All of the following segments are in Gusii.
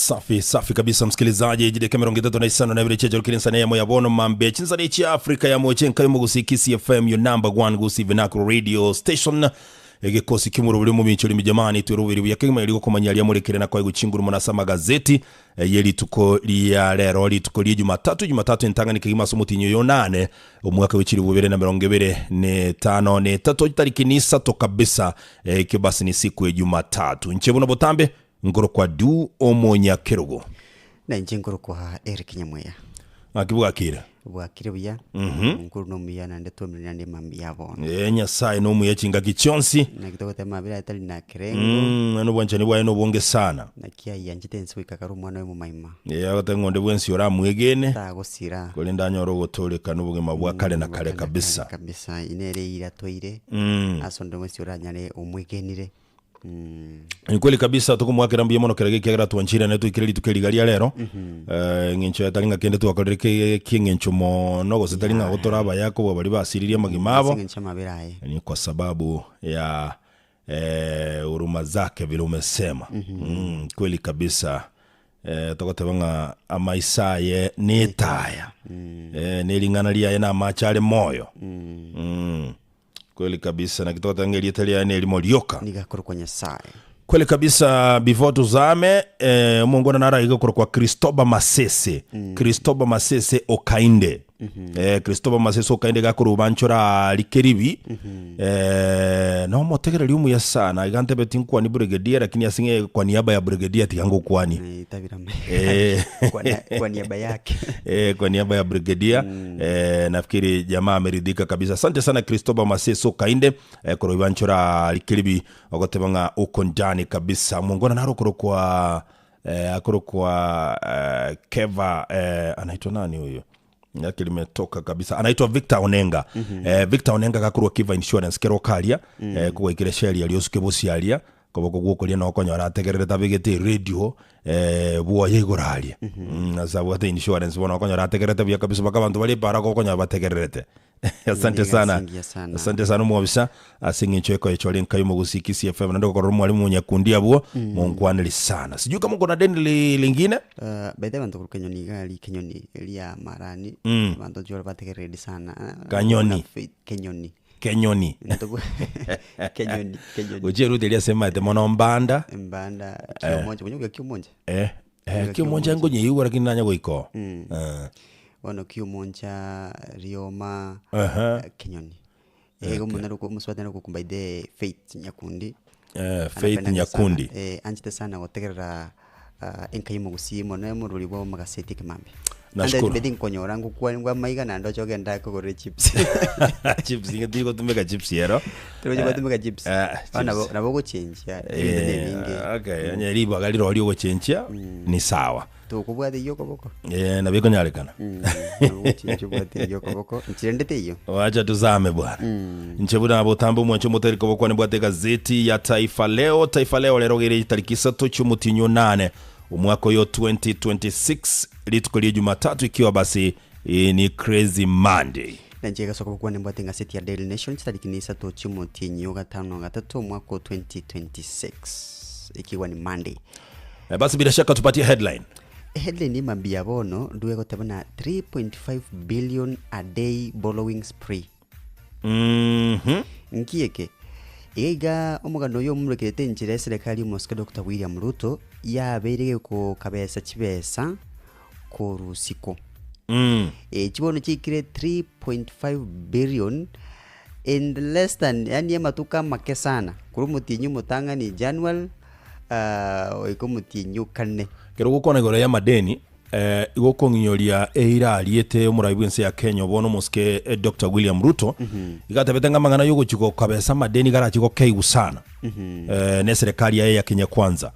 Safi safi kabisa msikilizaji, jideka 35 chiachorokire nsana yamo ya bono mambe chinsana chia Afrika ya moche nkayo mogusi Kisii FM your number one Gusii Vernacular radio station egekosi kimuruburi muminchori mijamani twerubiri buya kegima eri gokomanya aria morekere na koegwa chinguru mono ase amagazeti eh, ye rituko ria rero rituko ria Jumatatu Jumatatu entang'ani kegima ase omotinyi oyo onane omwaka bwe chilifu bibere na mirongo ebere na etano na etato tariki ni isato kabisa eh, ekio basi ni siku ya Jumatatu inche buna botambe Nkorokwa du omonyakerogo. Na inche nkorokwa Eric Nyamweya. Ng'aki bwakire? Bwakire buya. Omonkuru nomuya naende twomire naende mambia ya bono. Ee, Nyasaye nomuya chingaki chionsi. Naki togoteba amabera aye tari na kerengo. Mm, nobwanchani bwaye nobonge sana. Naki ayianchete ense goika kare omwana oye omomaima. Ee, agoteba ng'a onde bwensi oramwegene, Tagosira. korende anyore ogotooreka nobogima bwa kare na kare Kare kabisa. kabisa. Inere eira toire. Ase onde bwensi oranyare omwegenire. Ni kweli kabisa tokomwakera mbuya mono kerage ekiagera twanchire naye toikire rituko eriga ria rero Eh, eng'encho tari ng'a kende twakorire ke- kieng'encho mono gose tari ng'a gotore abaya kobua baria basiririe amagima abo Ase eng'encho y'amabera aye. ni kwa sababu ya eh, huruma zake vile umesema mm, kweli kabisa eh, togoteba ng'a amaiso aye netaya eh, nering'ana riaye namache are moyo mm. Kweli kabisa naki togoteba ng'a erieta riaye nerimo rioka. Nigo akorokwa Nyasae. Kweli kabisa before tuzame eh, omongwana naro aiga okorokwa Christoba Masese Christoba Masese Okainde eh, Christoba Masese Okainde gakorwa Banchora aria Keribi eh, nomotegereri omuya sana iga ntebeti nkwani brigadier lakini ase ng'e kwa niaba ya brigadier tiga ngokwanie Eh, itabira Eh. kwa, na- kwa niaba yake Eh, kwa niaba ya brigedia eh, nafikiri jamaa ameridhika kabisa asante sana christopher maseso kainde eh, korwa ibanchora rikiribi ogoteba ng'a uko ndani kabisa mungona naro korokwa eh, akorokwa eh, keva eh, anaitwa nani huyu yake limetoka kabisa anaitwa victor onenga mm -hmm. eh, victor onenga gakorwa kiva insurance kero karia mm -hmm. eh, kogwaikire sheria riosuke bosiaria Koboko gw'okoria nokonyora ategererete abegete eredio eh, bwoye igoro aria. Mm, ase abwate insurance bono okonyora ategererete buya kabisa mpaka abanto bare epaara gokonyora bategererete. Asante Nigo sana. asingia sana. Asante sana omwobisa ase eng'encho ekoecha ore nkai omogusii Kisii FM naende gokorora omwalimu Munyakundi abwo monkwaneri sana. Sijui kama uko na deni li, lingine? Uh, by the way abanto korwa kenyoni iga aria kenyoni ria marani abanto nchore bategereredi sana Ah, Kanyoni. buna Faith kenyoni Kenyoni. Ntobu- kenyoni kenyoni Gochia eruti eria ase emaete mono mbanda. embanda kiomonche onye kiomonche Eh, eh, Oiga kiomoncha kiomoncha. nkonyeigwa lakini nanya goika oo. Eh. bono kiomoncha rioma Aha. eh, kenyoni igo omonto naro omosubati naro ogokumba by the Faith Nyakundi Eh, Faith Anapendanga sana, Nyakundi. eh, anchete sana gotegerera ah, enka y'omogusii mono omorweri bwa omogaseti ekemambia. Nashukuru. Ande tinkonyora ngokwa ngwa amaiga naende oche ogende akogorere chips. Chips inge tigotumeka chips ero. Tirochi gotumeka chips. Eh, Bono nabo chips. nabo ogochenjia ebinto Eh, nebinge. okay, onye ribaga rirorio ogochenchia ni sawa. Tokobwata eyio okoboko. Eh, nabo ekonyarekana. Nabo ogochenchia obwate eyio okoboko. Nchirende teiyo. Wacha tuzame bwana. Inche buna botambe omwancho omotari kobokwa nibwate egazeti ya Taifa Leo. Taifa Leo rero gere chitariki isato chi'omotienyi onane omwaka oyo 2026 rituko ria Jumatatu ikiwa basi eh, ni Crazy Monday. Na inche egasoka gokwana nimbwate engaseti ya Daily Nation chitariki na isato chi'omotienyi o gatano na gatato omwaka o 2026 ekiagwa ni Monday. Eh, basi bila shaka tupatie headline. Headline mambia bono ndue egoteba na 3.5 billion a day borrowing spree. Mhm. Nki eke? Iga iga omogano oyo omorekerete enchera eserekari y'omosike Doctor William Ruto yabeire gegokabesa chibesa korwa isiko. Mm. Echi bono chiaikire 3.5 billion in less than yaani amatuko amake sana korwa omotienyi omotang'ani January goika omotienyi o kane. Ekero ogokwana igoro y'amadeni, eh, igo okong'inyoria eira ariete omorai bw'ense ya Kenya obono omosike eh, Dr. William Ruto, iga atebete ng'a amang'ana y'ogochia gokabesa amadeni garachi gokeigwa sana eh, ne serikali yaye ya Kenya Kwanza.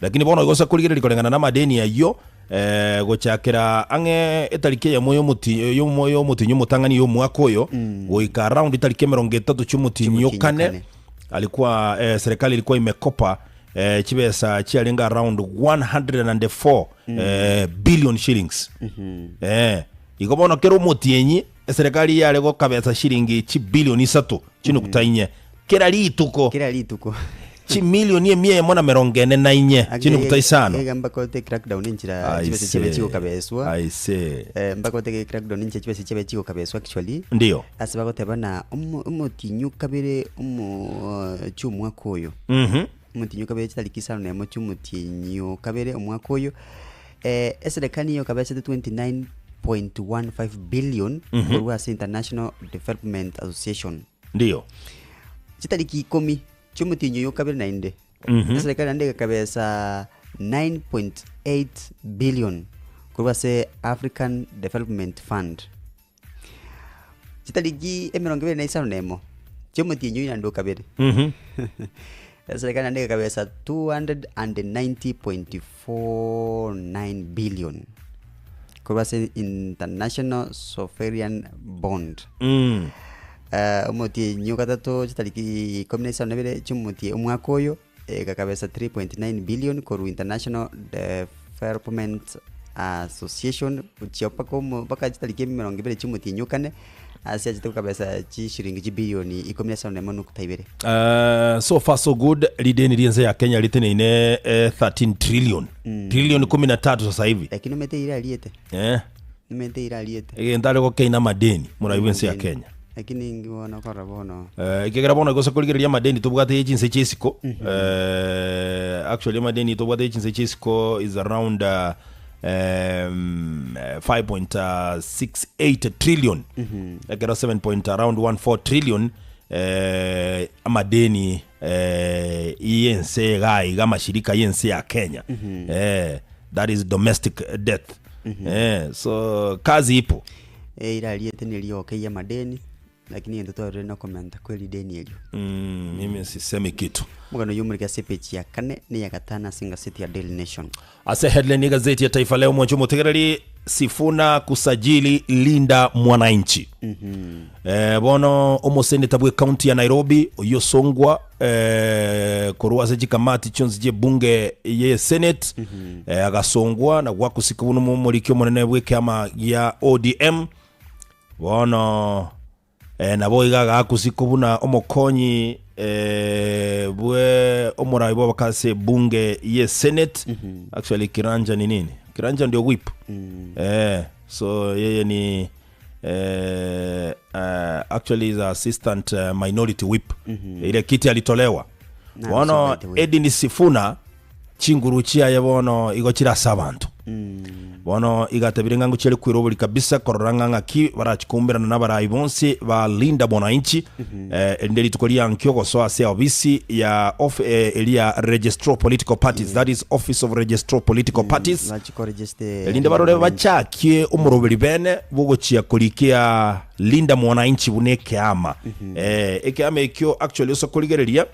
Lakini bono igo ase korigereria koreng'ana n'amadeni ayio eh, gochakera ang'e etariki eyemo y'omoti y'omo y'omotinyi omotang'ani y'omwaka oyo goika around etariki emerongo etato chi'omotinyi Chi'omotinyi okane okane. alikuwa eh, serikali ilikuwa imekopa eh, chibesa chiarenge around 104 eh, billion shillings eh, igo bono kera omotienyi eserikali yare gokabesa shilingi chibilioni isato chinukta inye kera rituko Kera rituko. Chimilioni emia eyemo na merongo ene na inye, chinuguta isano. Iga mbakote crackdown enchera chibesa chiabe Aise, chigokabeswa. aise. Eh, mbakote crackdown enchera chibesa chiabe chigokabeswa actually. Ndio. Ase bagoteba na omo omotinyu kabere omo chiomwaka oyo. Mhm. Omotinyu kabere chitariki isano na emo chiomotienyi kabere omwaka oyo. Eh, eserekari niyo kabesete 29.15 billion korwa ase International Development Association. Ndio. Chitariki ikomi Chi'omotienyi oyo o kabere naende, eserekari naende egakabesa 9.8 billion korwa ase African Development Fund. Chitariki emerongo ebere na isano na emo chi'omotienyi oyo naende o kabere, eserekari naende egakabesa 290.49 billion korwa ase International Sovereign Bond. Omotienyi o gatato chitariki ikomi na isano na ibere chi'omotie omwaka oyo, egakabesa 3.9 billion korwa International Development Association gochia mpaka omo mpaka chitariki emerongo ebere chi'omotienyi o kane, ase achete gokabesa chishiringi chibilioni ikomi na isano na emo nukta ibere. So far so good rideni riense ya Kenya riteneine eh, 13 trillion trillion kumi na tatu sasa hivi Lakini omanyete eira ariete, eh, omanyete eira ariete. egento are gokeina amadeni morabi bwense ya Kenya Lakini inki bono korora bono. Eh, ekiagera bono gose korigereria amadeni tobwate ye chinse chia isiko eh, actually amadeni tobwate ye chinse chia isiko is around uh, um, 5.68 trillion ekero 7 point around 14 trillion eh, amadeni eh, yense iga iga amashirika yense ya Kenya eh, that is domestic debt eh, so kazi ipo Eira ariete nerioka y'amadeni, lakini egento twarorire nokomenta kwe rideni erio. Mm, mimi sisemi kitu. Omogano oyio omorike ase epeji ya kane na eya gatano ase engaseti ya Daily Nation. Ase headline y'egazeti ya Taifa Leo mwancho omotegereri Sifuna kusajili Linda Mwananchi. Eh, bono omoseneta bwe county ya Nairobi oyio Songwa eh, korwa ase chikamati chionsi chi'ebunge ye Senate eh, agasongwa na gwakusika buna omoriki omonene bw'ekiama gia ODM bono eh, nabo iga agakusika buna omokonyi eh, bwe omorai bw'abaka ase ebunge ye Senate actually Kiranja ni nini? Kiranja ndio whip eh, so yeye ni eh, eh, actually is assistant eh, minority whip ile kiti alitolewa Na bono by the way. Edwin Sifuna chinguru chiaye bono igo chire ase abanto bono igatebire ng'a ngochiare kwirobori kabisa korora ng'a ng'aki barachikoumberana nabarai bonsi ba Linda Mwananchi eh, erinde rituko ria nkio gosoa ase ofisi ya of, eh, eria Registrar of Political Parties that is Office of Registrar of Political Parties Bachi koregiste Erinde barore bachakie omoroberi bene bw'ogochia korikia Linda Mwananchi buna ekeama. Eh, ekeama ekio actually ase okorigereria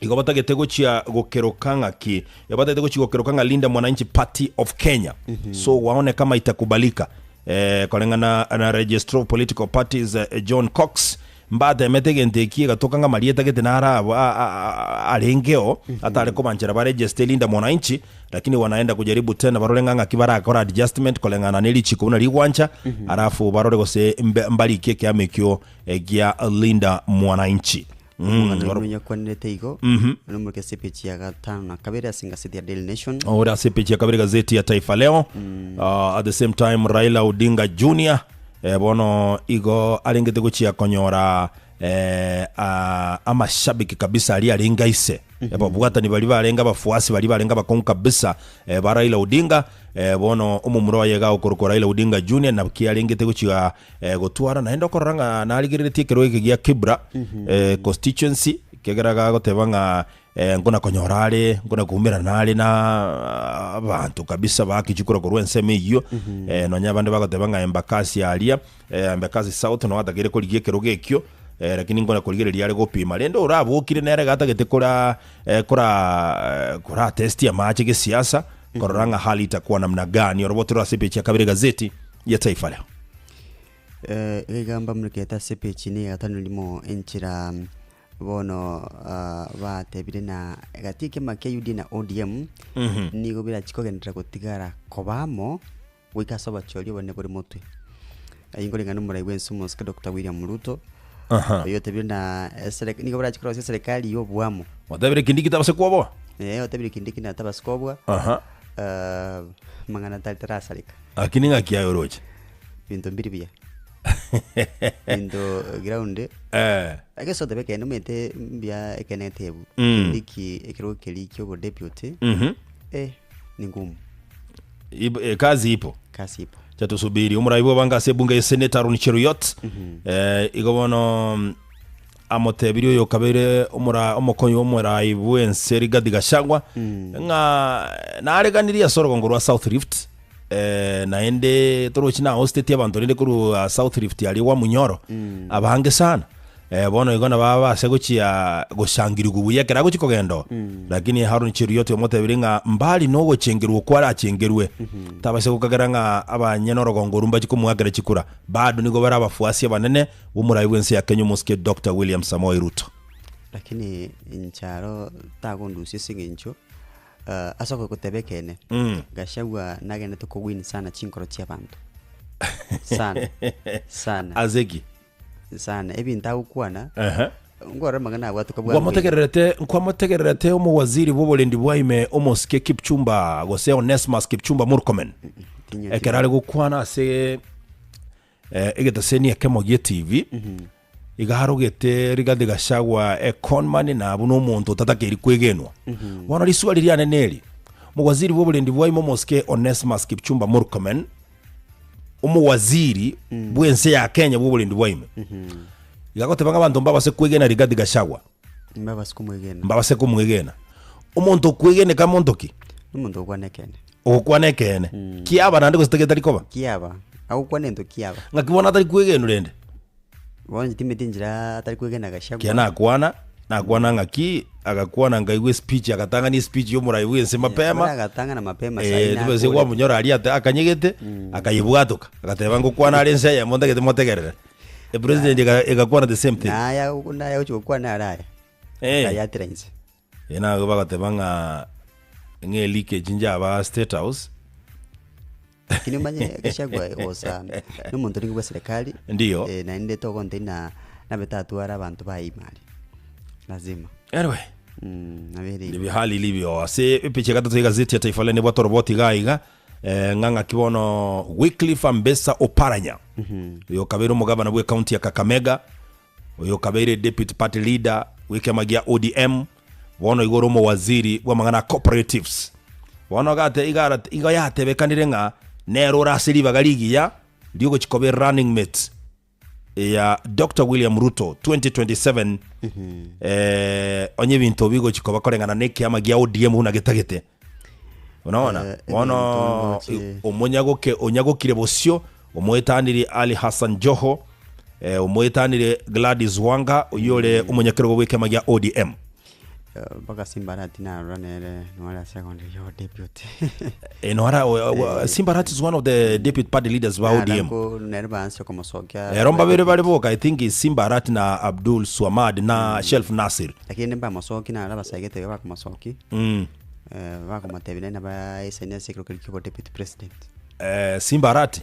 igo batagete gochia gokeroka ng'aki igo batagete gochia gokeroka ng'a Linda Mwananchi Party of Kenya so waone kama itakubalika eh, koreng'ana na Registrar of Political Parties eh, John Cox Mbatemete egento eki egatoka ng'a marieta gete naro abo arengeo, atare kobanchera baregeste Linda Mwananchi, lakini wanaenda kujaribu tena barore ng'a ng'aki barakore adjustment koreng'ana ne richiko buna rigwancha, alafu barore gose mbe mbarikie ekeama ekio gia Linda Mwananchi. Omogano oyo nonyakwanerete igo, nomorike ase epeji ya gatano na kabere ase engaseti ya Daily Nation. Ore ase epeji ya kabere gazeti ya Taifa Leo. At the same time Raila Odinga Junior Eh, bono igo arengete gochia konyora eh, ah, amashabiki kabisa aria arenge aise ababwatani baria barenge abafuasi baria barenge abakong'u kabisa eh, ba Raila Odinga eh, bono omomura oye iga okorokwa Raila Odinga Junior naki arengete gochia eh, gotwara naende okorora ng'a narigereretie ekerogo eke gia Kibra eh, constituency ekegera gagoteba ng'a Eh, nkona konyora are, nkona koumerana are na abanto kabisa bakichukura korwa ensemo eyio, eh, nonya abande bagoteba ng'a Embakasi aria, eh, Embakasi South noo atakeire korigia ekerogo ekio, eh, lakini nkona korigereria are gopima. Rende orabokire nere iga atagete kora eh, kora koratestia amache gesiasa, korora ng'a hali itakuwa namna gani, orobo tore ase epeji ya kabere egazeti ya Taifa Leo. Eh, iga mbamurikete ase epeji ene ya gatano rimo enchera Bono batebire na gati y'ekiama kia UDA na ODM nigo birachie kogenderera gotigara koba amo goika ase obochori obonene bore motwe. Ayio nkoreng'ana nomorai bwense omosike Doctor William Ruto. Aha. Oyo otebire na esere nigo barache korosia eserekari ya oboamo. Otebire Kindiki tabase kwoboa? Eh, otebire Kindiki na tabase kobua. Aha. Eh, amang'ana tari tarasareka. Lakini ng'aki aye oroche? Binto mbiri buya. Binto ground. Eh. Ake otebe ekeene omanyete mbuya ekeene etebu. Mm. Kindiki ekerogo keria kia obodeputy. Mhm. Eh, ni ngumu. Ib- eh, kazi ipo. Kazi ipo. Cha tusubiri omorai bw'abange ase ebunge ye Senate Aaron Cheruiyot eh, igo bono mm, amotebirie oyo okabeire omora omokonyi bw'omorai bw'ense Rigathi Gachagua ng'a nareganirie ase orogongo rwa South Rift eh, naende torochi na hosteti abanto rende korwa South Rift aria gwa Munyoro abange sana Eh, bono igo nabo abase gochia gochangirigwa buya ekero agochia kogenda oo. Lakini Haroni Cheruiyot omotebirie ng'a mbari nogochengerwa okwo arachengerwe, tabase gokagera ng'a abanyene orogongo orwo mbachie komoakera chikura. Bado nigo bare abafuasi abanene b'omorai bw'ense ya Kenya omosike Doctor William Samoei Ruto. Lakini inche aro tagondusia ase eng'encho eh, ase ogoteba ekeene, Gachagua nagenderete kowin sana chinkoro chi'abanto, sana, sana. Ase ki? Sana, ebinto agokwana, Ehe. nkorora amang'ana abwate kobua Nkwamotegererete nkwamotegererete omowaziri bw'oborendi bwa ime omosike Kipchumba gose Onesmus Kipchumba Murkomen Tinyoti. ekero are gokwana ase eh, egetaseni ekemo gie TV iga arogete Rigathi Gachagua econman na abwo nomonto otatakeiri kwegenwa. Bono riswali riane neri, omowaziri bw'oborendi bwa ime omosike Onesmus Kipchumba Murkomen omowaziri bw'ense ya Kenya bw'oborendi bwa ime. Iga agoteba ng'a abanto mbabase kwegena Rigathi Gachagua, Mbabase komwegena. mbabase komwegena. Omonto okwegeneka monto ki? Omonto ogokwana ekeene. Ogokwana ekeene. Kiaba naende gose tagetari koba? Kiaba. Agokwana ento kiaba. Ng'aki bono atari kwegenwa rende? Bono inche timanyeti enchera atari kwegena Gachagua. Kiya nakwana, nakwana ng'aki, agakwana nkaigwa espeech agatang'ania espeech ya omorai bw'ense mapema. Buna agatang'ana mapema Eh, sayi tobese nakore. kwamonyora aria ate akanyegete, akayebwatoka, agateba ngokwana are ense eyemo ntagete motegerere. Epresident ega- egakwana the same thing. Naya naya gochia gokwana are aya. Eh. Akayatera inse. Eye nabo bagoteba ng'a ng'a eleakage njaba State House. Lakini omanye Gachagua gosa nomonto orenge bwa serikali Ndiyo. eh, naende togontebia na nabe tatwara abanto baye ime aria lazima Anyway, mm, nabo ere igo. ndibio hali ilivyo ase epicha egatato y'egazeti ya Taifa Leo nebwate oroboti iga iga eh, ng'a ng'aki bono Wycliffe Ambesa Oparanya oyo okabeire omogabana bwe county ya Kakamega Oyo okabeire Deputy Party Leader bw'ekiama gia ODM, bono igo ore omowaziri bw'amang'ana a cooperatives. Bono gate iga igo yatebekanire ng'a nere ore ase ribaga rigiya riogochia koba running mate ya Doctor William Ruto 2027 eh, onye ebinto bigochia koba koreng'ana na ekiama gia ODM buna getagete. Unaona? Eh, Bono ebinto ngoche- omonyagoke onyagokire bosio omoetaniri Ali Hassan Joho eh, omoetanire Gladys Wanga oyio ore omonyakerogo bw'ekiama gia ODM. Eh, mpaka Simba Arati narora nere nore ase secondary yo deputy Eh, noara o- o- Simba Arati is one of the deputy party leaders ba ODM. Narango nere baanse komosokia Ero mbabere bare boka I think is Simba Arati na Abdul Swamad na Shelf Nasir. Lakini mbamosoki naro abasaigete iga bakomosoki Mm. Eh, bakomotebia naende nabaisani ase ekero keria kia deputy president. Eh, Simba Arati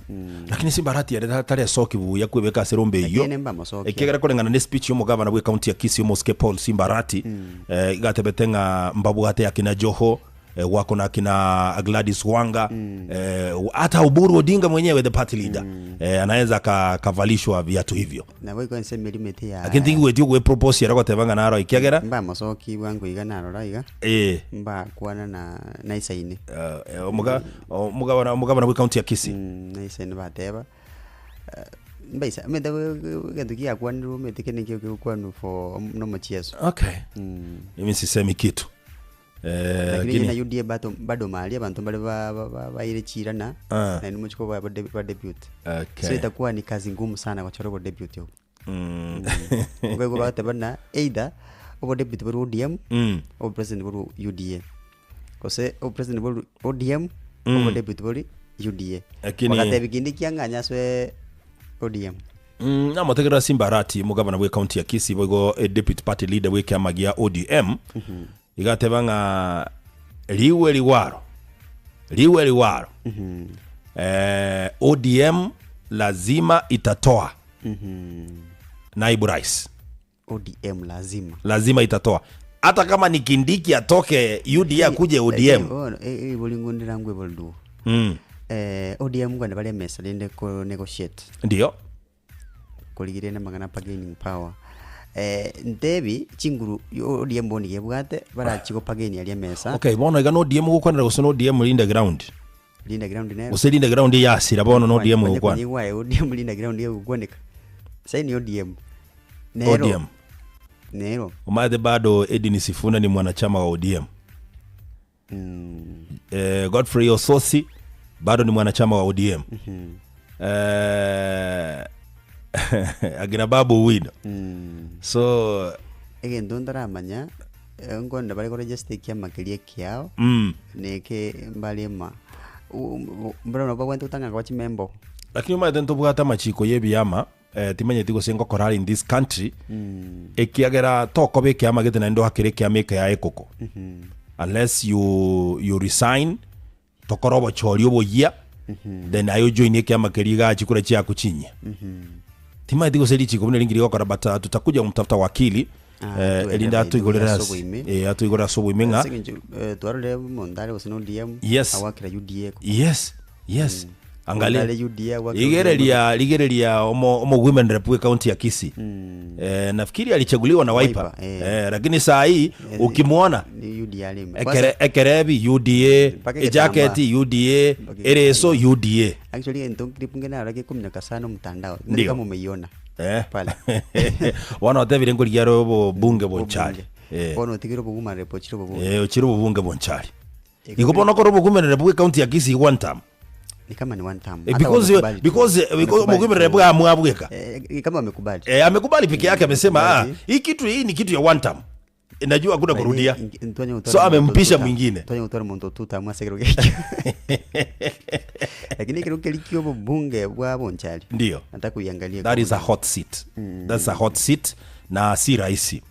lakini Simba Arati ere tari esoki buya kwebeka ase rombe eyio Lakini mbamosokia. ekiagera koreng'ana ne speech y'omogavana bwe county ya Kisii omosike Paul Simba Arati eh, iga atebete ng'a mbabwate akina Joho eh, wako na akina Gladys Wanga eh, hata Oburu Odinga mwenyewe the party leader eh, anaweza akavalishwa viatu hivyo Nabo igo ense emerimo ete ya lakini tingigweti ogwe propose ere goteba ng'a naro ekiagera mbamosoki bwango iga narora iga eh, mbakwana na naisaine eh, omoga omogabana omogabana bwe county ya Kisii Mm, naisaine bateba eh, mbaisa omanyete egento kiakwanirwe omanyete kende nkio kegokwanwa for nomochieso okay Mm. mimi sisemi kitu eh, Lakini lakini na UDA bado bado mahali abantu mbale ba- ba- ba- baire chirana Ah. na nimuchiko ba, ba, ba deputy okay. so itakuwa ni kazi ngumu sana gochora obo deputy obo mm. Obo bagoteba na either obo deputy bori ODM Mm. obo president bori UDA gose obo president bori ODM obo deputy bori UDA Lakini- bagatebi kinde kiang'anya ase ODM Mm, namotegerera Simba Arati omogabana bwe county ya Kisii boigo e deputy party leader bwe ekiama gia ODM igateba ng'a riwe rigwaro riwe rigwaro eh, ODM lazima itatoa. Naibu rais. ODM lazima. Lazima itatoa. Hata kama ni Kindiki atoke UDA akuje ODM. Bono ebori ngondera ngwe boldu. Mm. Eh, ODM ngwende bare emesa rende ko negotiate. Ndio. Korigire na magana pa gaining power. Eh, ntebi chinguru ODM bono nigo ebwate barachi gopageni aria emesa. Okay, bono iga no ODM gokwanera gose no ODM linda ground. Linda ground nero. Gose linda ground yasira bono no ODM gokwana. Konyigwa ODM linda ground egokwaneka. Sai ni ODM. Nero. ODM. Nero. Omanyete bado Edwin Sifuna ni mwanachama wa ODM. Mm. Eh, Godfrey Ososi bado ni mwanachama wa ODM. Eh, akina Babu Owino. Mm. So Egento ntaramanya eh, nkonda bare koregister ekiama keria ekiao mm. neke mbarema mbaro nabo babwenerete gotang'ana koba chimembo. Lakini omanyete ntobwate amachiko ya ebiama eh, timanyeti gose ngokora are in this country ekiagera tokoba ekiama gete naende oakere ekiama eke yaye ekoko unless you, you resign tokore obochori oboyia then aye ojoinie ekiama keria igaa chikura chiaku chinyia timanyeti gose richiko buna ringi rigokora but uh, tutakuja kumtafuta wakili Ah, eh, tuende erinde baito atoigorere ase ase oboime. eh, atoigorere ase oboime ng'a Ase eng'encho eh, twarorire omonto are gose na ODM Yes. agwakera UDA ko. Yes, yes. Angalia. Ondare UDA agwakera Rigereria rigereria omo omo women rep we county ya Kisii. Eh, nafikiri alichaguliwa na Wiper. Wiper, eh. Eh, lakini saa hii ukimwona Ni UDA arime. ekere ekerebi UDA, Mpaka ejacket egetambaa. UDA, Mpaka ereso UDA. Actually ento clip nge narora gekominyoka sana omotandao. Ndio. Kama umeiona. Eh. Pale. Bono otebire nkorigia are obobunge bonchari. Eh. Bono otigire oboguma rep ochire obobunge. Eh, ochire obobunge bonchari. Igo bono okore obogumerere bwe county ya Kisii one term. Ni kama ni one term. Eh, Hata because wamekubali tu. because because Wamekubali obogumerere tu. bwa amwabweka. Eh, kama wamekubali. Eh, amekubali peke yake amesema ah, Amekubali. hii kitu hii ni kitu ya one term. Eh, Najua hakuna kurudia. Ntwanya So amempisha mwingine. Twanya gutwara omonto two term ase ekero gekio. Lakini ekero keria kia obobunge bwa Bonchari. Ndio. Nataka kuiangalia That is a hot seat. That's a hot seat na si rahisi.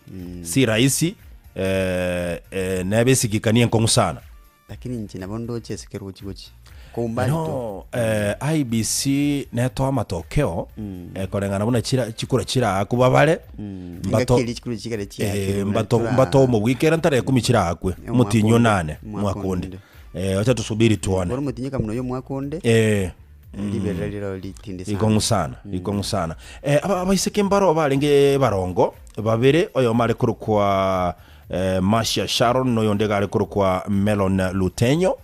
Si rahisi eh, eh, nebe esigikanie enkong'u sana. Lakini inche nabo ndoche ase ekero gochi gochi. Kwa umbali tu. No, eh, IEBC netoa matokeo eh, koreng'ana buna chira chikura chiraakwe babare mbato Engaki eria chikura chikare eh, chiakirwe buna mbato tura- mbato omobwikera ntare ekumi chiraakwe Eh, omotinyi omwaka onde. onane Omwaka mwaka onde onde. eh, wacha tusubiri tuone Bono omotinyi kamuna oyo omwaka onde eh, riberera riro ritinde sana. Ikong'u sana, ikong'u sana. Eh, aba- abaiseke mbaro barenge barongo babere oyomo are korokwa eh, Marcia Sharon noyonde iga are korokwa Melon Lutenyo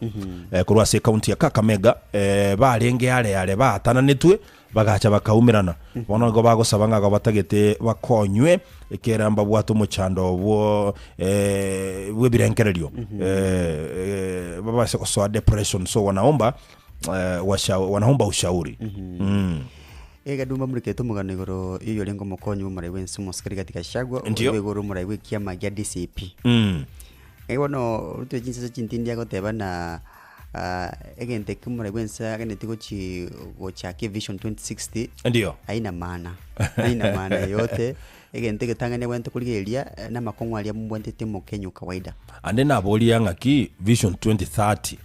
eh, korwa ase ekaunti ya Kakamega eh, barenge are are baatananetwe bagacha bakaumerana bono igo bagosaba ng'a igo batagete bakonywe ekera mbabwate omochando obwo eh, bw'ebirengererio eh, eh, babase gosoa depression so wanaomba eh, washa, wanaomba ushauri mm. Egadumba murikete omogano igoro y'oyorenge omokonyi bw'omorai bw'ense omosikari gati Gachagua, Ndio. oyo igoro omorai bw'ekiama gia DCP. Mm. Ege bono orutire chinseso chintindi agoteba na ah, egento eke omorai bw'ense ageneti gochi gochaka evision 2060 Ndio. haina maana haina maana yoyote egento egetang'ani abwenerete korigereria eh, na amakong'u aria mobwatete omokenya o kawaida. Ande naboria ng'aki vision 2030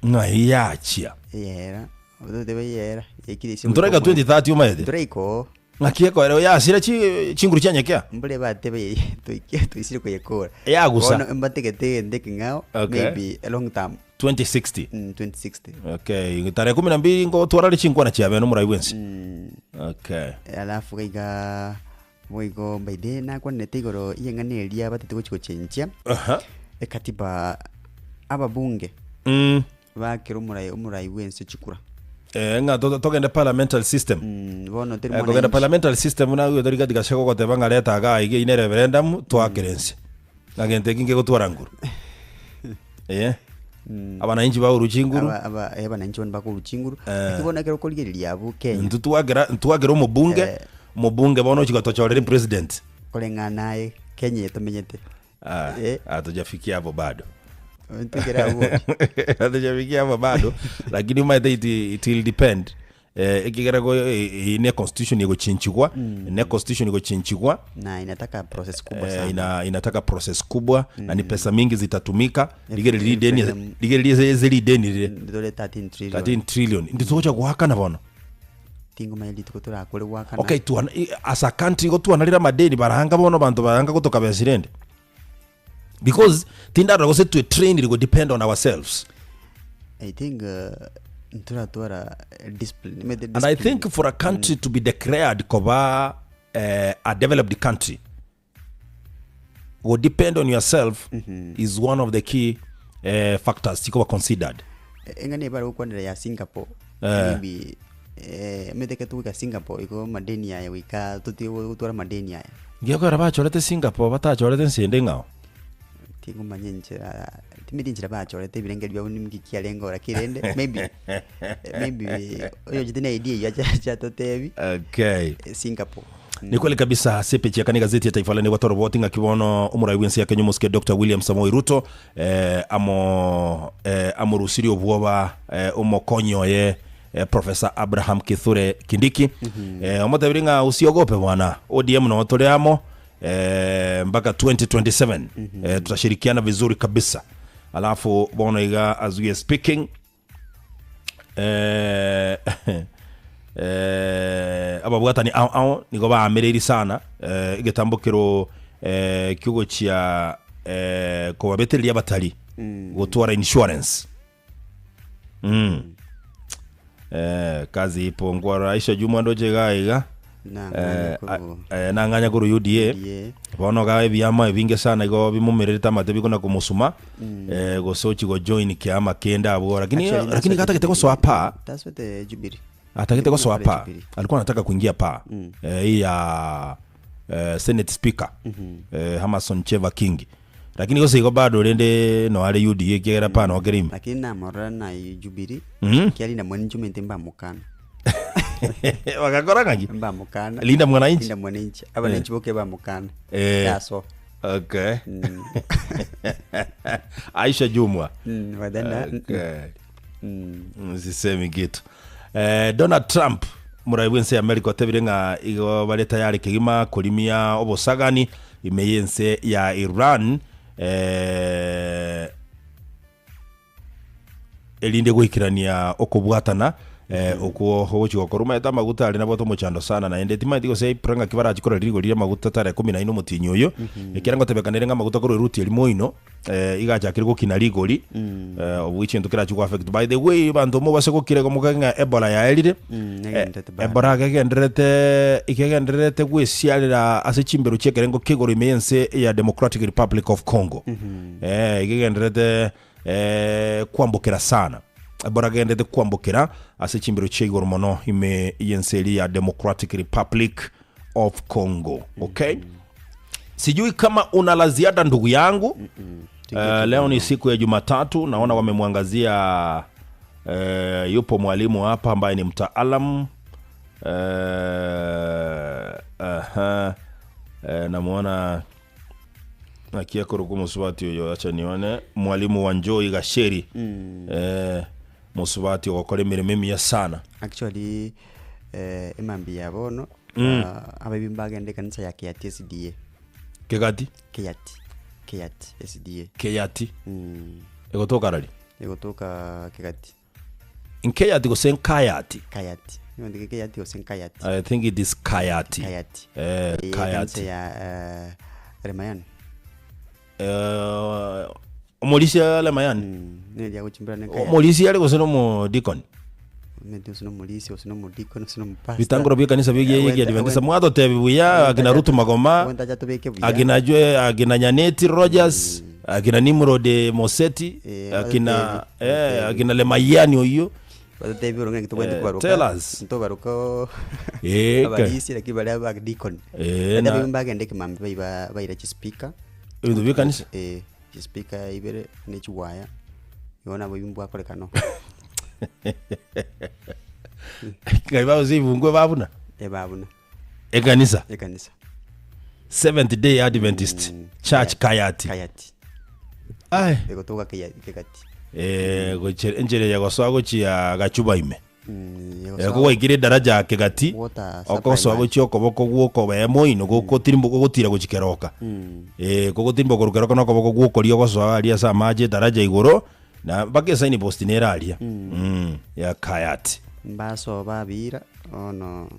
Ng'ai yachia? Eyera, ototebe eyera, yaikire ase Ntoraika omoika omwene. 2030 omaete? Ntoraika oo. Ng'aki ekoera yasira chi chinguru chia nyekea? Mbore batebe toike toisire koyekora. Yagusa. Bono mbategete egento ekeng'ao, Okay. maybe a long term. 2060. Mm, 2060. Okay, tarehe kumi na mbili ngotwarare chinkwana chiabe nomorai bwensi. Okay. Alafu gaiga boigo by the way nakwanete igoro y'eng'ana eria batete gochi gochenchia Aha. ekatiba ababunge Mm. Bakera omorai omorai bw'ense chikura. Eh, ng'a to- togende parliamentary system. Mm, bono teri Eh, kogenda mwananchi. parliamentary system buna oyo tori gati gase gogoteba ng'a reta igaa iga eyio ne referendum toakere ense. Ng'a gento eki nkegotwara nguru. Eh. Abananchi baurwe chinguru. Aba aba eh, abananchi bono bakourwa chinguru. Lakini bono ekero okorigereria abwo Kenya. Intwe twakera ntwakera omobunge, Eh. omobunge bono ochia gotochorera epresident. Koreng'ana aye Kenya eye tomenyete. Ah, Eh. hatujafikia hapo bado. Ntigere abwo. Hatujafikia hapo bado lakini omanyete it, it will depend eh, ekigera go eh, ne constitution egochinchigwa ne constitution egochinchigwa Na inataka process kubwa eh, sana. ina, inataka process kubwa na ni pesa mingi zitatumika ligere lideni referendum. ligere lize lideni lire Ndore 13 trillion. 13 trillion nditocha guhakana bono. Tingomanya rituko torakore goakana. Okay, twana, i- as a country igo twanarire amadeni baranga bono abanto baranga gotoka besa rende because tindarora gose twe trained go depend on ourselves I think uh, ntoratwara discipline emete and i discipline. think for a country to be declared koba eh, a developed country go depend on yourself is one of the key eh, factors chikoba considered Eng'ana ebare gokwanera ya Singapore Eh. maybe eh, omanyete ekero togoika Singapore igo amadeni aya goika totige gotwara amadeni aya. Ngiokera bachorete Singapore batachorete ense ende ng'ao. Tingomanya enchera timanyeti enchera bachorete ebirengererio biabo ninki kiarenge ora ki rende maybe maybe oyochete na idea eywo ache ache atotebi Okay. Singapore. Ni kweli kabisa ase epeji ya kane egazeti ya Taifa Leo nigo toroboti ng'aki bono omorai bw'ense ya Kenya omosike Dr. William Samoei Ruto eh, amo eh, amorusirie obwoba eh, omokonyi oye eh, Professor Abraham Kithure Kindiki eh, omotebirie ng'a usiogope bwana ODM no tore amo eh, mpaka 2027 eh, tutashirikiana vizuri kabisa alafu bono iga as we are speaking eh, eh, ababwatani ao ao nigo baamereiri sana eh, egetambo kero eh, kiogochia eh, kobabetereria abatari gotwara insurance mm. eh, kazi ipo ngwara Aisha Juma ndoche iga iga Nang'anya eh, korwa a- eh, nang'anya korwa UDA UDA. Bono iga ebiama ebinge sana igo bimumererete amate bikona komosuma eh, gose ochia gojoin kiama kende abwo lakini Actually, lakini naswete gatagete Jubilee. gosoa paa Taswete Jubilee. atagete gosoa Nabare paa Jubilee. alikuwa anataka kuingia paa eh, hii ya eh, senate speaker eh, Amason Cheva Kingi lakini gose igo bado rende no are UDA ekiagera paa nokere ime Lakini namorora na Jubilee Mm. kiari na mwananchi mbamukana. Bagakora ng'aki? Mbamukana. Linda Mwananchi? Linda Mwananchi. Abananchi boke bamukana. Eh. Yaso. Okay. Aisha Jumwa. Mm, wadana. Okay. Mm. Mm, sisemi kitu. Eh, Donald Trump morai bw'ense ya America otebire ng'a igo bare tayari kegima korimia obosagani ime y'ense ya Iran eh, erinde goikerania okobwatana eh, okwo ogochia gokora omanyete amaguta aria nabwate omochando sana naende timanyeti gose April ng'aki barachie korora rigori ri'amaguta tarehe kumi na ine omotienyi oyo ekiagera ngotebekanere ng'a amaguta korwa eruti eria moino eh, iga achakire gokina rigori eh, obwo echinto kerachie go affect by the way abanto mobase gokira igo mokage ng'a Ebola yaerire Mm, Eh, negenderete bado. Ebola gegendererete igegendererete gwesiarera ase chimbero chi'ekerengo kia igoro ime y'ense ya Democratic Republic of Congo eh, igegendererete eh, kwambokera sana boragendete kwambokera ase chimbero chia igoro mono ime y'ense eria ya Democratic Republic of Congo okay sijui kama una la ziada ndugu yangu Eh, leo ni siku ya Jumatatu naona wamemwangazia eh, yupo mwalimu hapa ambaye ni mtaalam eh, aha, eh, namwona Naki akorokwa omosubati oyo acha nione mwalimu wa Njoi Gacheri eh, mosubati ogokora emeremo emiya sana Actually eh, emambia ya bono ah, abaibwi mbagende ekanisa ya KAT SDA kegati KAT KAT SDA keyati mm. egotoka rari egotoka kegati nkeyati gose nkayati kayati Nigo keyati gose nkayati i think it is kayati kayati eh, Eh, kayati ekanisa ya eh, Remayani eh, omorisia Lemayani Mm, neria gochimbera ne kayati omorisia are gose nomodikoni Omanyete ose nomorisia ose nomodikoni ose nomopastor bitangoro bia ekanisa bia Eh, egia Adventista mwatotebi buya akina Ruth Magoma Wentacha tobeke buya akina Jwe akina Nyaneti Rogers akina Nimrod Moseti Eh, akina batebi, eh, batebi. akina Lemayani oyio Batebi oro ng'aki tobwenerete Eh, kobaroka tell us. ntobaroka Eh, ke- abarisia lakini baria abadikoni Eh, Baria na- abaibwi mbagende ekemambia baiba baira chispeaker ebinto bia ekanisa eh, chispeaker ibere ne chiwaya igo nabo ebi mbwakorekana oo. Ngai bagosia ebungo babuna Eh, babuna ekanisa ekanisa Seventh Day Adventist Mm, Church Kayati Kayati Ai. egotoka Keya- Kegati Eh, gochia enchera ya gosoa gochia Gachuba ime Mm, Eh, egosoa kowaikire edaraja Kegati Water supply okosoa man. gochia okoboko gwokobee moino gokotirimboka gotira gochia Keroka Mm. Eh, kogotirimboka korwa Keroka na okoboko gwokoria ogosoa aria ase amache edaraja igoro na mpaka esign post nere aria mm, ya Kayati Mbasoa babira. Bono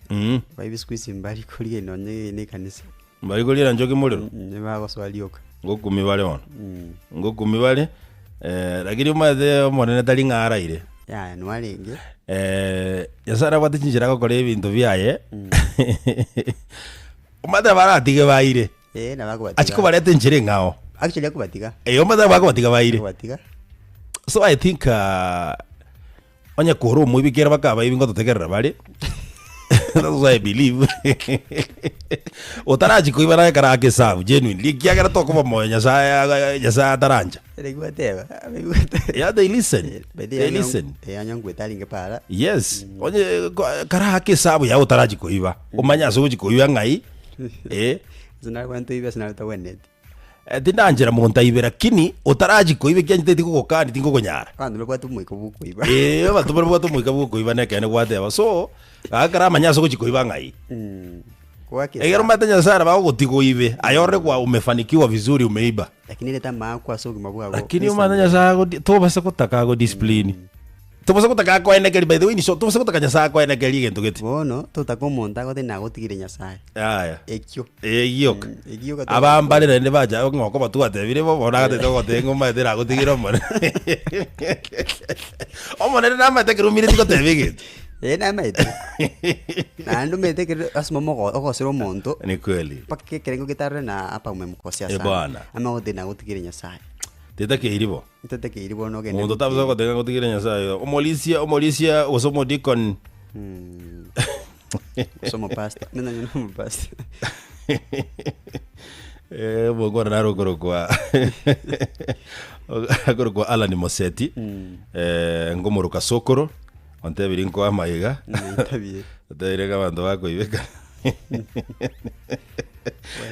Mm. baibi siku hizi mbari korigia nonye ne ekanisa. Mbari koriera nchoki morero? Nibagosoa rioka. Ngokumi bare bono. Ngokumi bare eh, lakini omanyete omonene tari ng'a araire. Yaya nwarenge. Eh, Nyasaye nabwate chinchera agokora ebinto biaye. Omanyete baratige baire. Eh, nabo akobatiga. Achi kobareta enchera eng'ao. Actually akobatiga. Eh, omanyete nabo akobatiga baire. Akobatiga. So I think uh, Onye kore omoibi kera bakabaibi ngototegerera bare that's what I believe otarachi koiba naye kara ake esabu genuinely ekiagera tokoba moyo Nyasaye aga- Nyasaye atarancha Ere gwateba, abaigwete. yeah they listen By the they way, listen eh, anyankwete arenge para. yes onye ko- kara ake esabu yago otarachi koiba omanye ase ogochi koiba ng'ai eh Ase narwente oibe ase narotagwenereti. Eh, tindanchera monto aibe lakini otarachi koiba ekiagera inche tigokani tingokonyara. Abanto babwate omoika bw'okoiba. Eh, abanto baria babwate omoika bw'okoiba nekeene gwateba so gaka kare amanye ase ogochi koiba ng'ai. Goaka Ekero esabu. omanyete Nyasaye nabo agogotiga oibe, aye orore kwa umefanikiwa vizuri umeiba. Lakini reta amaakwa ase obogima bwago. Lakini omanyete Nyasaye agodi tobasa gotaka agodiscipline. Tobasa gotaka akoenekerie by the way in short, tobasa gotaka Nyasaye akoenekerie egento gete. Bono totaka omonto agote nagotigire Nyasaye. Yaya. Ekio. Eh, gioka. Mm, ekio gatoka. Abambare naende bacha ng'oko batwatebire bo bono agatete ogoteba ng'a omanyete nagotigire Omonene. Omonene namaete ekero omineti goteba egento. Eh, namaete. Naende omanyete ekero ase mogo ogosera omonto, Ni kweli. mpaka ekerengo getarore na hapa umemkosea Eh, sana. bwana. Ama ogote nagotigire Nyasaye. Tetakeiri bo. Tetakeiri bono ogende Monto tabasa goteba ng'a gotigire Nyasaye. Omorisia, omorisia gose omodikoni. Gose omopastor, muna onye na omopastor. Eh, omongwana naro okorokwa akorokwa Alan Moseti eh, ngomoroka sokoro ontebirie nkoa amaiga Naitabire. ontebirie ng'a abanto bakoiba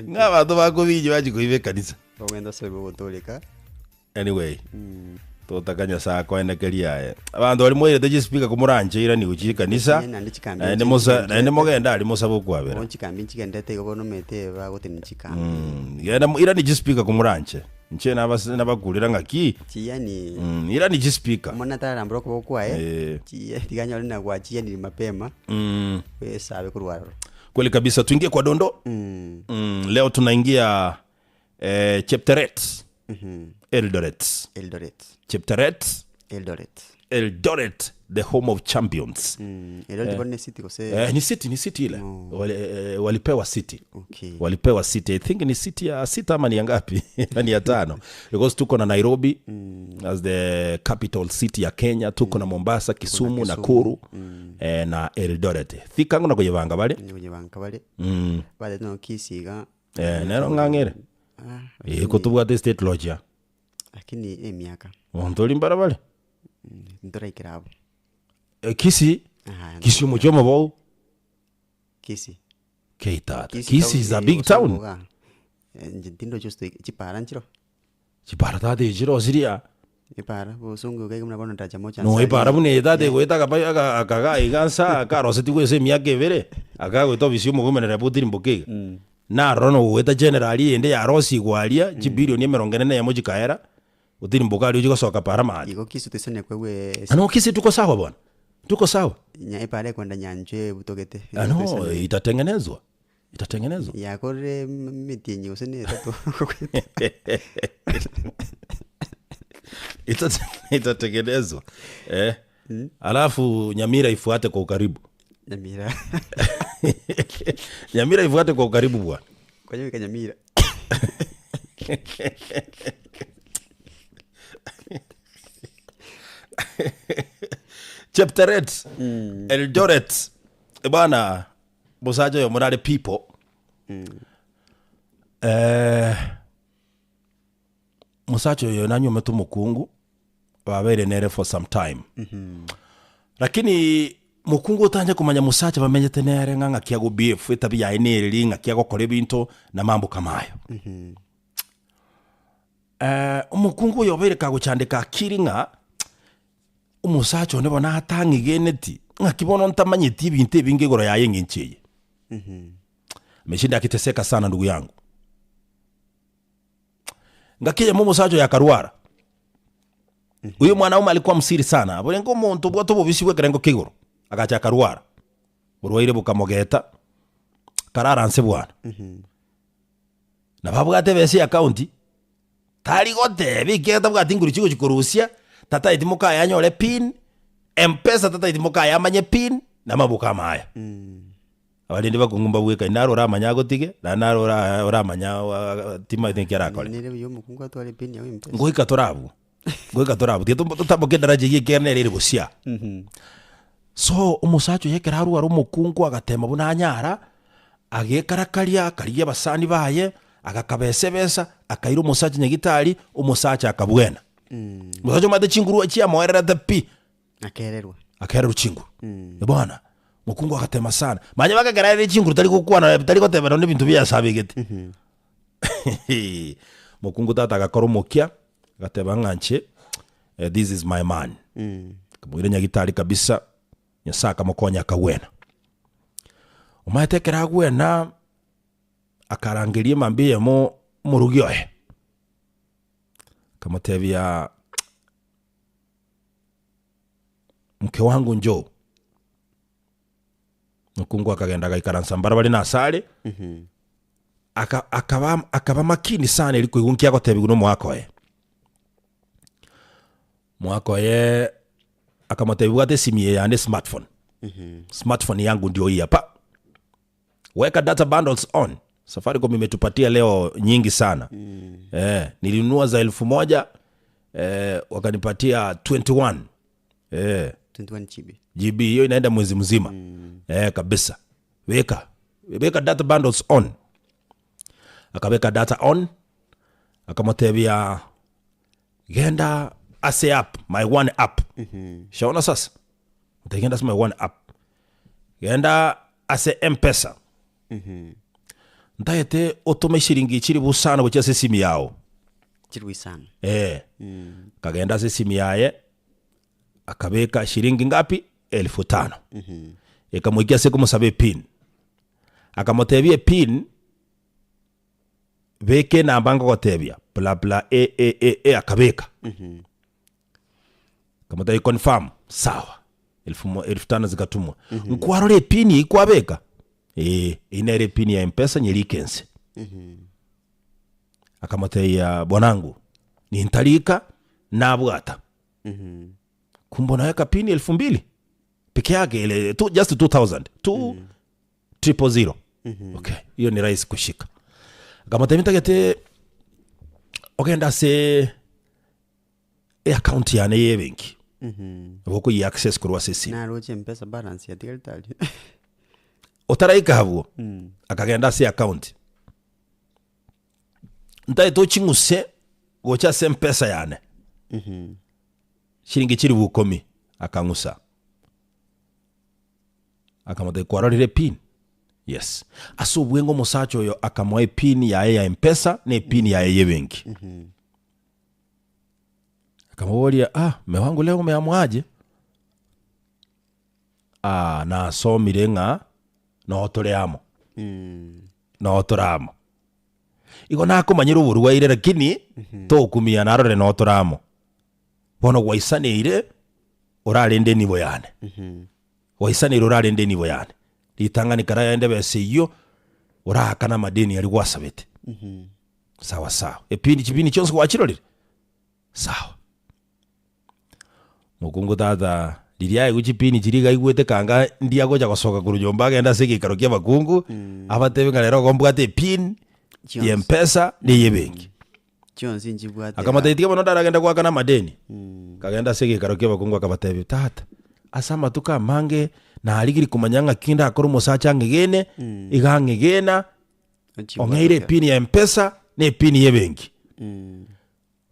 ng'a abanto bakobinywa bachia koiba ekanisa Ogende osoe ogotoreka. Anyway, totaka Nyasaye akoenekerie aye. Abanto baria moirete chispeaker komoranche irani gochia ekanisa, Naende naende chikambi naende nchi- mosa nchigendete. naende mogende aria mosabe okwabera. Bono chikambi nchigendete igo bono omanyete bagotenenia chikambi. Mm, genda mo- irani chispeaker komoranche. Inche nabas- nabakurera ng'aki, Chiyani mm, irani chispeaker. omwana atararambora okoboko kwaye, Eh. chiya tiga anyore na gwachiyaniri mapema, Mm. bwesabe korwa aroro. Kweli kabisa tuingie kwa dondo. Mm. Mm, leo tunaingia Eh, Chepteret. Eldoret. Eldoret. Chepteret. Eldoret. Eldoret, the home of champions. Mm. Eldoret bono ne city gose? Eh, ni city, ni city ile. Wali, eh, walipewa city. Okay. Walipewa city. I think ni city ya sita ama ni ya ngapi? ni ya tano. Because tuko na Nairobi as the capital city ya Kenya, tuko na Mombasa, Kisumu, Nakuru eh, na Eldoret. Thika ng'o na koyebanga bare. Koyebanga bare. Mm. Bare no Kisii iga. Eh, nero ng'ang'ere. Ah, Eh, ko tobwate state lodge aa. Lakini emiaka. Monto ori mbarabare. Ntoraikera abwo. Eh, Kisii, Ah, Kisii omochie omobou. Kisii. Kei tata. Kisii Kisii is a big town. Iga. Inche tindochi gose toike chipara nchiro. Chipara tata echi chire osiria. Epara, bosongo iga buna bono ndacha mocha No nsa epara riria. buna eye tata egoeta akapa aka akaga iga nsa akarosetigwe ase emiaka ebere, akagoeta ofisi ya omogomenera repoti mboka iga. Naroro nogoeta general eyende yarosigwe aria, chibilioni emerongo ene na eyemo chikaera, otiri mboka aria ochia gosoka para maate. Igo Kisii toisane koigwa Ano Kisii tuko sawa bwana, tuko sawa. Nya epara ekwenda nyanchwa ebutogete. Ano itatengenezwa, itatengenezwa. Yakorire emetienyi gose na etato. Itate- itatengenezwa eh. Alafu Nyamira ifuate kwa ukaribu. Nyamira. Nyamira ifuate kwa ukaribu bwana. Kwanyabika Nyamira. Chepteret Eldoret bwana Mosacha oyomo nare people eh, mosacha oyo nanyuomete omokungu babeire nere for some time lakini mokungu otanje komanya mosacha bamenyete nere ng'a ng'aki ago behave etabia yaye nereri ng'aki agokora ebinto na mambo kama ayo eh, omokungu oyo obeire kagochandeka akiri ng'a Omosacha one bono atang'egeneti, ng'aki bono ntamanyeti ebinto ebinge igoro yaye eng'encho eye. Ameshinda akiteseka sana ndugu yangu. Ngaki eyemo omosacha oyo akarwara. Huyu mwanaume alikuwa msiri sana, aborenge omonto obwate obobisi bw'ekerengo kia igoro, agacha akarwara. Borwaire bokamogeta, karara nse bwana. Nabo abwate ebesa y'eakaunti, tari goteba ekiagera tabwati nguru chigochi korusia, tataeti mokaye anyore pin, mpesa tataeti mokaye amanye pin, na amaboko amaya. Abarende bakongu mbabwekaine, naro oramanye agotige, naende naro ora oramanya timanyeti nki arakore. Nere buya omokungu atware epin yago mpesa. Ngoika tore abwo, ngoika tore abwo, tiga totamboke edaraja eyio ekiagera nere ere bosio aa. So, omosacha oyo ekero arware omokungu agatema buna anyara, agekarakaria, akarigia abasani baye, agakabesa ebesa, akaira omosacha nyagitari, omosacha akabwena. Omosacha omanyete chinguru chiamoererete pi. Akererwa. Akererwa chinguru. Bwana, mokungu agatema sana. Manya baka ekero aerire chinguru tari gokwana tari goteba nonye ebinto bia Nyasae abegete. Mokungu tata agakora omokia, agateba ng'a inche, eh, this is my man. Akamoira nyagitari kabisa, Nyasae akamokonya akagwena. Omanyete ekero agwena, akarangeria emambia eyemo omorogi oye, akamotebia. Mke wangu njoo. Mokungu akagenda agaikaransa mbarabare na asare, aka- akaba akaba makini sana eri koigwa nki agotebigwa na omogaka oye. Omogaka oye akamotebia bwata esimi eye yane smartphone, smartphone yangu ndio hii hapa, weka data bundles on. Safaricom imetupatia leo nyingi sana eh, nilinunua za 1000 eh, wakanipatia 21 eh, 21 GB. GB hiyo inaenda mwezi mzima eh, kabisa. Weka weka data bundles on, akaweka data on, akamotebia genda ase app my one app shaona sasa genda ase my one app genda ase mpesa Ntagete otome eshiringi chilifu isano gochia ase esimi yao. Chilifu isano. Eh. Akagenda ase esimi yaye, akabeka shilingi ngapi? Elfu tano. Ekamoikia ase komosaba epin. Akamotebia epin, beka enamba nkogotebia, bla bla e e e e akabeka. Akamotebia confirm, sawa. Elfu mo elfu tano zikatumwa. Nkwarora epin eyio kwabeka? Ee, eyio nere epin ya mpesa nyerike inse. Akamotebia bwanangu, nintarika, nabwata. Kumbe unaweka pin elfu mbili peke yake ile tu, just 2000 two triple zero. Okay, hiyo ni rahisi kushika. Akamotebia ntagete ogende ase eaccount yane ya ebenki nabo okoyia access korwa ase esimi. Naroche mpesa balance yatigarete aria. Otaraika abwo, akagenda ase eaccount ntagete oching'use gocha ase mpesa yane chiringi chilifu ikomi, akang'usa akamotebia kwarorire epin? Yes. Ase obwenge omosacha oyo akamoa epin yaye ya mpesa na epin yaye ya ebenki. Akamoboria, ah, mme wangu leo umeamua aje? Ah, nasomire ng'a noo tore amo. Noo tore amo. Igo nakomanyera oborwaire lakini tokumia narore noo tore amo. Bono gwaisaneire orarende enibo yane. Gwaisaneire orarende enibo yane. Ritang'ani karaende ebesa eyio, oraakane amadeni aria gwasabete. Sawa sawa. Epini chipini chionsi gwachirorire? Sawa. Mokungu tata, riria aigwe chipini chiria iga aigwete kanga ndi agocha gosoka korwa nyomba agende ase egeikaro kia abakungu, abatebie ng'a rero igo mbwate epin Chionsi. ya mpesa na eye ebenki. Chionsi nchibwate Akamotebia tiga bono ndaragende goakana amadeni. Akagenda ase egeikaro kia abakungu akabatebia, tata, ase amatuko amange narigiri komanya ng'aki ndakore omosacha ang'egene, iga ang'egena, Ong'eire epini ya mpesa na epini y'ebenki.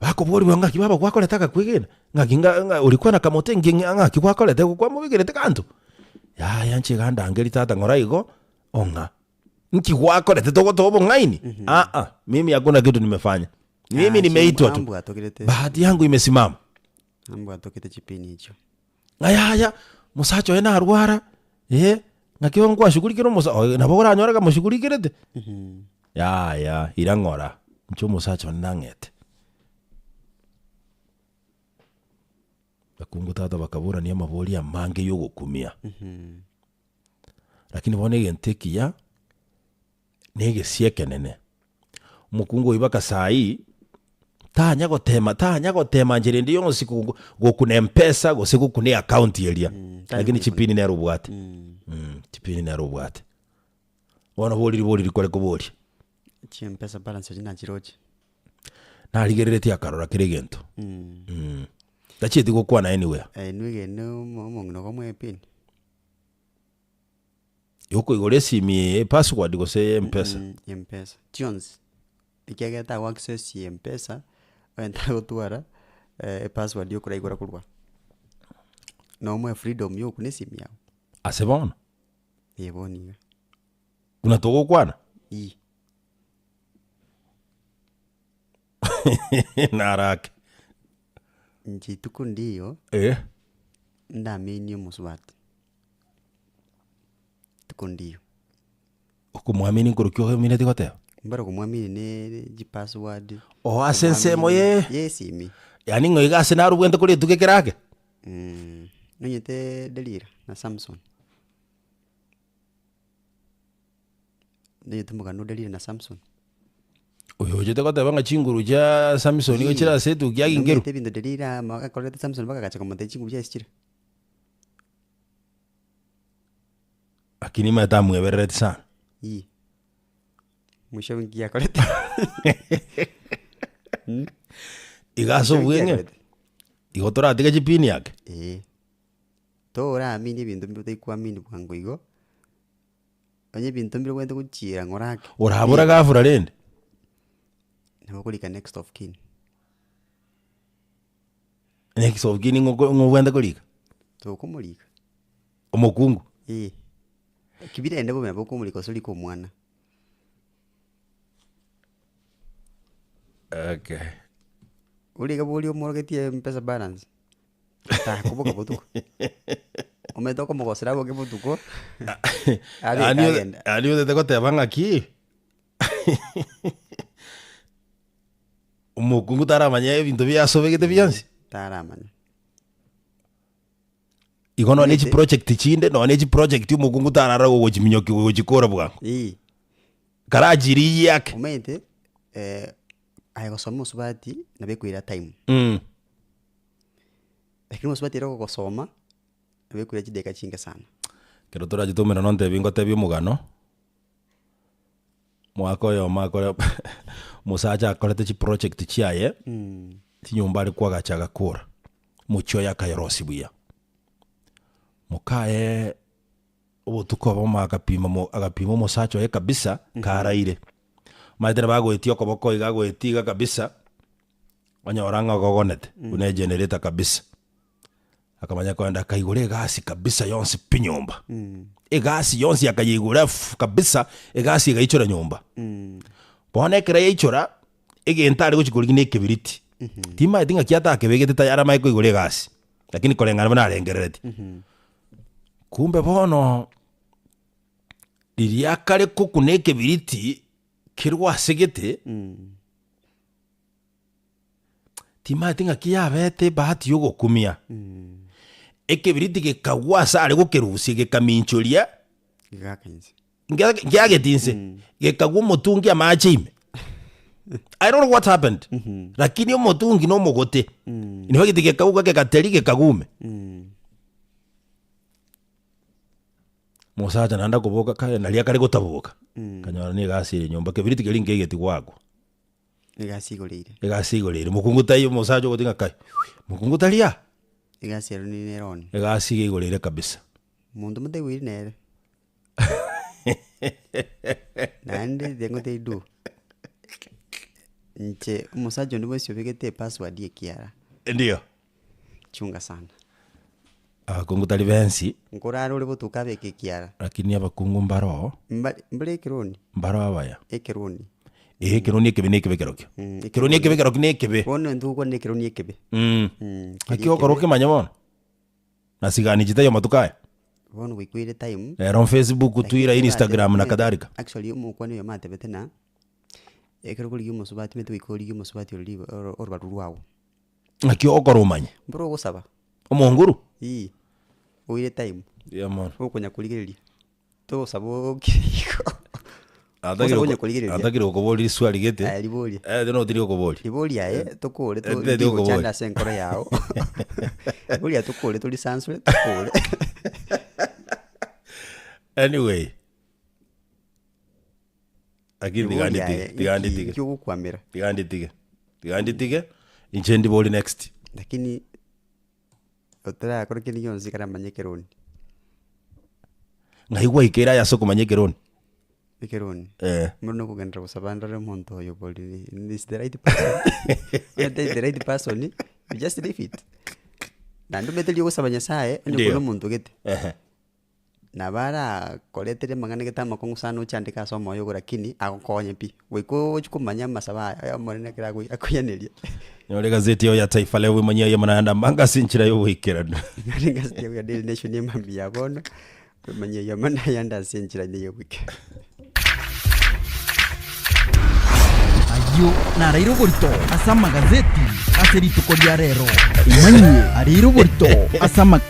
Bakoborigwa ng'aki baba gwakorete agakwegena, ng'aki nga nga orikwana kamote nki ng'aki gwakorete kwamobekerete kanto? Yaya inche iga ndangerie tata ng'ora igo, ong'a. Nki gwakorete togotoa obong'aini? Aa, mimi hakuna kitu nimefanya. Mimi nimeitwa tu. Ambwatokirete Bahati yangu imesimama. ambwatokete chipini echio. Ng'a yaya, mosacha oye narwara, eh, ng'aki bono nkwashugurikire omosa oyo nabo oranyore kamoshugurikerete. Yaya, ira ng'ora, inche omosacha one nang'ete. Bakungu tata bakaborania amabori amange yogokumia. Lakini bono egento ekiya, na egesie ekenene, omokungu oyio mpaka saii, tanya gotema tanya gotema nchera ende yonsi go- gokuna mpesa gose gokuna eaccount eria, lakini chipini nere obwate chipini nere obwate. Bono boriri boriri kore koboria. Chimpesa balance echi nachiroche. Narigereretie akarora kera egento. Tachieti gokwana anywhere. Inwe egene omo- omong'ina okomoa epini. Yokoigora esimi eye epassword gose eye mpesa? Mpesa, chionsi, ekiagera tago access ya mpesa, onye tagotwara epassword yokoraigora korwa. Nomoe freedom ya okuna esimi yago. Ase bono? Ee bono iga. Buna togokwana? Ii. Narake. Inche rituko ndiyo, Eh. ndamenie omosubati, rituko ndiyo. Okomwamini nkorokio omineti goteba? Mbare komwamini ne chipassword. Oo ase ensemo ye. Ye esimi. Yaani ng'a iga ase narobwente kore etuko ekere ake? Nonyete Delila na Samson. Nonyete omogano o Delila na Samson. Oyo ochete goteba ng'a chinguru chia Samson nigo chire ase etukia agingerwe. Nomanyete ebinto Delila ama akorete Samson mpaka agacha komotebia chinguru chiaye chichire. Lakini omanyete amweberereti sana. Ii. Mwisho nki akorete? Iga ase Mwisho nki obweng'e, akorete? igo toratige chipini ake. Ee. Toraamini ebinto mbire otaikuamini bwango igo, onye ebinto mbire obwenerete gochiira ng'ora ake. Orabora gafura rende. Nabo okorika next of kin. Next of kin ng'o ng'o obwenerete korika? Tokomorika. Omokungu. Ee. Kibirende bobe nabo okomorika gose orike omwana. Okay. Orike boria omorogetie mpesa balance. Takoboka botuko. Omanyete okomogosera aboke botuko, abe Yaani agenda. yaani otete goteba ng'aki, omokungu taramanya ebinto biasobegete bionsi? Taramanya. Igo nonye Omanyete- chiproject chinde, nonye chiproject omokungu tarara gogochiminyokia gogochikora bwango. Ii. Karachirigie ake. Omanyete, aye gosoma osubati nabo ekoira time. Lakini omosubati ere ogogosoma, nabo ekoira chidakika chinke sana. Ekero torache toumerane ontebie ngotebie omogano, omogaka oyomo akore omosacha akorete chiproject chiaye, chinyomba are koagacha agakora, omochie oye akayorosia buya. Mokaye obotuko obomo agapima mo agapima omosacha oye kabisa, karaire, omanyete nabo agoetia okoboko iga agoetia iga kabisa. Onyora ng'a ogogonete buna egenerator kabisa, akamanya kogenda akaigora egasi kabisa yonsi pi nyomba, egasi yonsi akayeigora fu kabisa, egasi egaichora nyomba. Bono ekero yaichora, egento are gochi korigia na ekebiriti, timanyeti ng'aki atakebegete tayari amanye koigora egasi, lakini koreng'ana buna arengerereti. Kumbe bono, riria kare kokuna ekebiriti, kerwe ase gete. Timanyeti ng'aki yabete ebahati y'ogokumia, ekebiriti gekagwa ase are gokerusia gekaminchoria, Gegaaka inse. nge- ngeagete inse, gekagwa omotungi amache ime. I don't know what happened, lakini omotungi na omogote, in fact gekauka kegateri gekagwa ime. Omosacha naende akoboka kare naria akare gotaboka, akanyora na egasi ere nyomba, kebiriti keria nkegeti goakwa. Egasi igoreire. Egasi igoreire, mokungu taiyo omosacha ogotiga ng'a kai, mokungu tari aa? Egasi ero nere one. Egasi iga igoreire kabisa. Monto motaigweri nere. Naende tiga ngotebie du, inche omosacha onde bwensi obegete epassword ya ekiara, Ndio. chunga sana. Abakungu tari bensi. Nkorara ore botuko abeke ekiara. Lakini abakungu mbaroo. Mbare mbare ekeroni. Mbaroo abaya. Ekeroni. Ee ekeroni ekebe na ekebe kerokio. Ekeroni ekebe kerokio na ekebe. Bono intwe gokwana ekeroni ekebe. Naki okora okemanya bono? Na sigani chitaiyo amatuko aya. Bono goikweire time. Rero Facebook, Twitter, Instagram na kadhalika. Actually omokwani oyomo atebete ng'a, ekero okorigia omosubati omanyete goika origie omosubati ore riba orobaru rwago. Naki okora omanye? Mboro ogosaba. Omonguru? Ii, oire time. Mbuya mono. Okonya korigereria. Togosaba okire igo. Atagire Gose goko- onye korigereria. atagire gokoboria riswali gete. Aye riborie. Eh, tino otiri gokoboria. Riboria aye tokore Eh, tete rigochanda okoboria. ase enkoro yao. Riboria tokore torisansure tokore. Anyway. Lakini tiga Riboria nditige, aye, tiga inki nditige. inki ogokwamera? Tiga nditige. Tiga nditige, inche ndibori next. Lakini otarakora kende gionsi karamanye ekeroni. Ng'ai gwaikeire aye ase okomanya ekeroni? Ekeroni? Eh. Bono nokogenderera gosaba ndore omonto oyo bori is the right person onye tari the right person you just leave it. Naende omanyete riria ogosaba Nyasaye onye Ndio. kore omonto gete. Ehe. Nabo arakoretere amang'ana gete amakong'u sana ochandeke ase omoyo ogo lakini agokonye pi, goika ochi komanya amasabo aya ya omonene ekero akoi akoiraneria. Nyora egazeti yao ya Taifa Leo bwemanyia aye amang'ana amange ase enchera y'oboikeranu. Nyora egazeti yao ya Daily Nation emambia ya bono, bwemanyia aye amang'ana ayande ase enchera eye y'oboikeranu. Ayio naraire oborito ase amagazeti ase rituko ria rero. Imanyie areire oborito ase ama.